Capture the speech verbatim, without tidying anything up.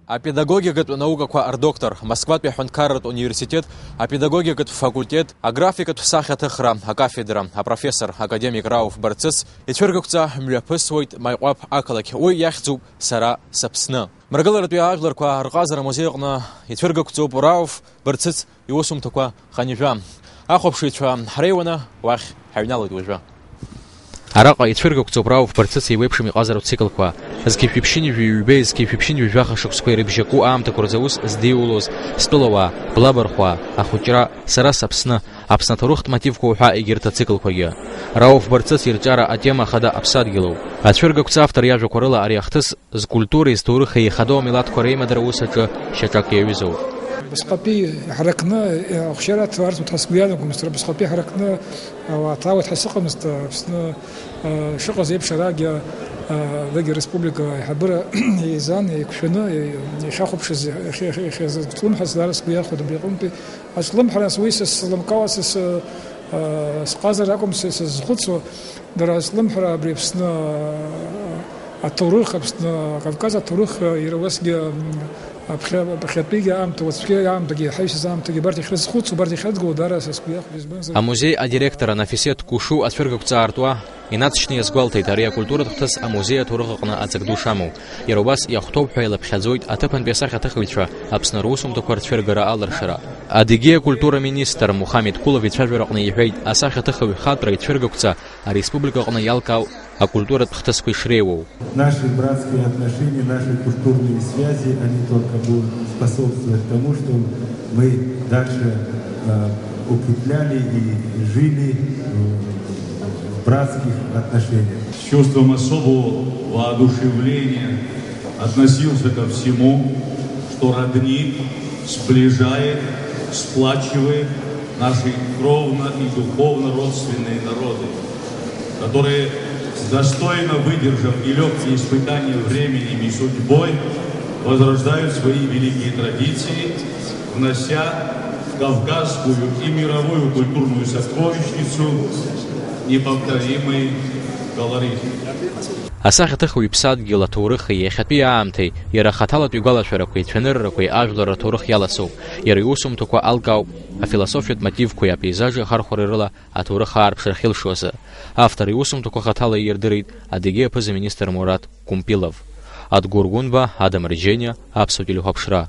Апедагогикатә наукақәа рдоктор, Москватәи аҳәынҭқарратә университет апедагогикатә факультет аграфикатә сахьаҭыхра акафедра апрофессор академик Рауф Барцыц ицәыргақәҵа мҩаԥысуеит Маиҟәаԥ ақалақь, уи иахьӡуп Сара саԥсны. Мрагыларатәи ажәларқәа рҟазара амузеи аҟны ицәыргақәҵоуп Рауф Барцыц иусумҭақәа хынҩажәа. Ахәаԥшыҩцәа ҳреиуаны уахь ҳаҩналоит уажәы. Араҟа ицәыргақәҵоуп Рауф Барцыц еиуеиԥшым иҟазаратә циклқәа, зқьи жәшәи ԥшьынҩажәи ҩбеи, зқьи жәшәи ԥшьынҩажәи жәаха шықәсқәеи рыбжьаку аамҭақәа рзы аус здиулоз, Стәылауаа, Блабархәаа, Ахәыҷра, Сара саԥсны, Аԥсны аҭоурыхтә мотивқәа уҳәа егьырҭ ациклқәагьы. Рауф Барцыц ирҿиара атема хада аԥсадгьылоуп. Ацәыргақәҵа автор иажәақәа рыла ари ахҭыс зкультуреи зҭоурыхи еихадоу амилаҭқәа реимадара аус аҿы шьаҿак иаҩызоуп. Убасҟатәи иҳаракны, ахәшьара аҭарҵоит ҳәа сгәы иаанагомызт, убасҟатәи иҳаракны ауаа ҭаауеит ҳәа сыҟамызт, Аԥсны, а, шыҟаз еиԥш арагьы, а, арагьы ареспублика аиҳабыра еизан, еиқәшәаны, е-, иахьахәаԥшыз, иахьа-, иахьа-, иахьазырҵун ҳәа сара сгәы иахәеит абри аҟынтәи. Аслымҳара, уи са слымкаауа, са с-, а, сҟазара акәым са, са сзызхәыцуа, дара аслымҳара абри Аԥсны, а, аҭоурых, Аԥсны, Кавказ аҭоурых, а, иара уасгьы, м, аԥхьа-, аԥхьатәигьы аамҭа, уаҵәтәи аамҭагьы, ҳаҩсыз аамҭагьы, абарҭ иахьрызхәыцуа, абарҭ иахьрыдгыло даара са сгәы иахәеит, избанзар. Амузеи адиректор Анафисеҭ Кәышәу ацәыргақәҵа аартуа инаҵшьны иазгәалҭеит, ари акультуратә хҭыс амузеи аҭоурых аҟны аҵак ду шамоу. Иара убас иахәҭоуп ҳәа илаԥхьаӡоит аҭыԥантәи асахьаҭыхыҩцәа Аԥсны русумҭақәа рцәыргара алыршара. Адыгеи акультура министр Мухамед Кулов ицәажәараҟны иҳәеит, асахьаҭыхыҩ хатәра ицәыргақәҵа ареспублика аҟны иалкаау акультуратә хҭысқәа ишреиуоу. Наши братские отношения, наши культурные связи, они только будут способствовать тому, что мы дальше, э, укрепляли и жили, э, в братских отношениях. С чувством особого воодушевления относился ко всему, что роднит, сближает, сплачивает наши кровно и духовно родственные народы, которые достойно выдержав нелёгкие испытания временем и судьбой, возрождают свои великие традиции, внося в кавказскую и мировую культурную сокровищницу неповторимый колорит. Асахьаҭыхҩы иԥсадгьыл аҭоурыхи иахьатәи аамҭеи иара ахаҭалатәи игәалашәарақәеи ицәаныррақәеи ажәлар рҭоурых иаласоуп, иара иусумҭақәа алкаауп афилософиатә мотивқәеи апеизажи ахархәареи рыла аҭоурых аарԥшра ахьылшоз. Автор иусумҭақәа хаҭала иирдырит Адыгеи аԥыза-министр Мурат Кумпилов. Адгәыр Гәынба, Адам Рџьениа, Аԥсуа телехәаԥшра.